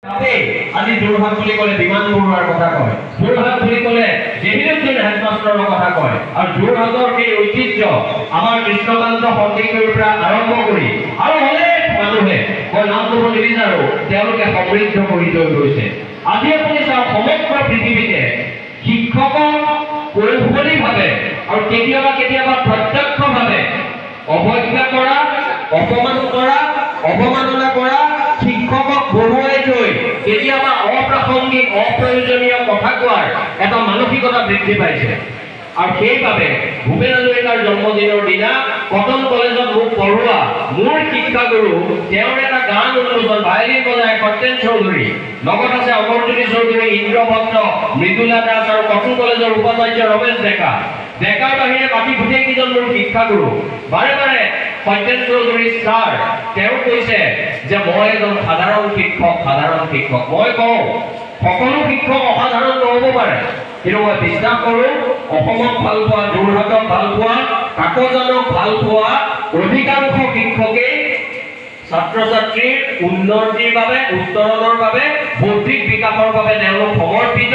আজি যোৰহাট বুলি ক'লে বিমান বৰুৱাৰ কথা কয়, যোৰহাট বুলি ক'লে জেহিৰুদ্দিন হেডমাষ্টাৰৰ কথা কয়। আৰু যোৰহাটৰ সেই ঐতিহ্য আমাৰ কৃষ্ণকান্ত সন্দিকৈৰ পৰা আৰম্ভ কৰি আৰু অনেক মানুহে, মই নাম ক'ব নিবিচাৰো, তেওঁলোকে সমৃদ্ধ কৰি থৈ গৈছে। আজি আপুনি চাওক, সমগ্ৰ পৃথিৱীতে শিক্ষকক কৌশলীভাৱে আৰু কেতিয়াবা কেতিয়াবা প্ৰত্যক্ষভাৱে অৱজ্ঞা কৰা, অপমান কৰা, অৱমাননা কৰা, শিক্ষকক বহুৱাই থৈ কেতিয়াবা অপ্ৰাসংগিক অপ্ৰয়োজনীয় কথা কোৱাৰ এটা মানসিকতা বৃদ্ধি পাইছে। আৰু সেইবাবে ভূপেন হাজৰিকাৰ জন্মদিনৰ দিনা কটন কলেজত মোক পঢ়োৱা মোৰ শিক্ষাগুৰু, তেওঁৰ এটা গান উন্মোচন, ভায়লিন বজাই সত্যেন চৌধুৰী, লগত আছে অমৰজ্যোতি চৌধুৰী, ইন্দ্ৰ ভট্ট, মৃদুলা দাস আৰু কটন কলেজৰ উপাচাৰ্য ৰমেশ ডেকা। ডেকাৰ বাহিৰে বাকী গোটেইকেইজন মোৰ শিক্ষাগুৰু। বাৰে বাৰে সত্যেন চৌধুৰী ছাৰ, তেওঁ কৈছে যে মই এজন সাধাৰণ শিক্ষক, সাধাৰণ শিক্ষক। মই কওঁ, সকলো শিক্ষক অসাধাৰণ নহ'ব পাৰে, কিন্তু মই বিশ্বাস কৰোঁ অসমক ভাল পোৱা, যোৰহাটক ভাল পোৱা, কাকজানক ভাল পোৱা অধিকাংশ শিক্ষকেই ছাত্ৰ ছাত্ৰীৰ উন্নতিৰ বাবে, উত্তৰণৰ বাবে, বৌদ্ধিক বিকাশৰ বাবে তেওঁলোক সমৰ্পিত।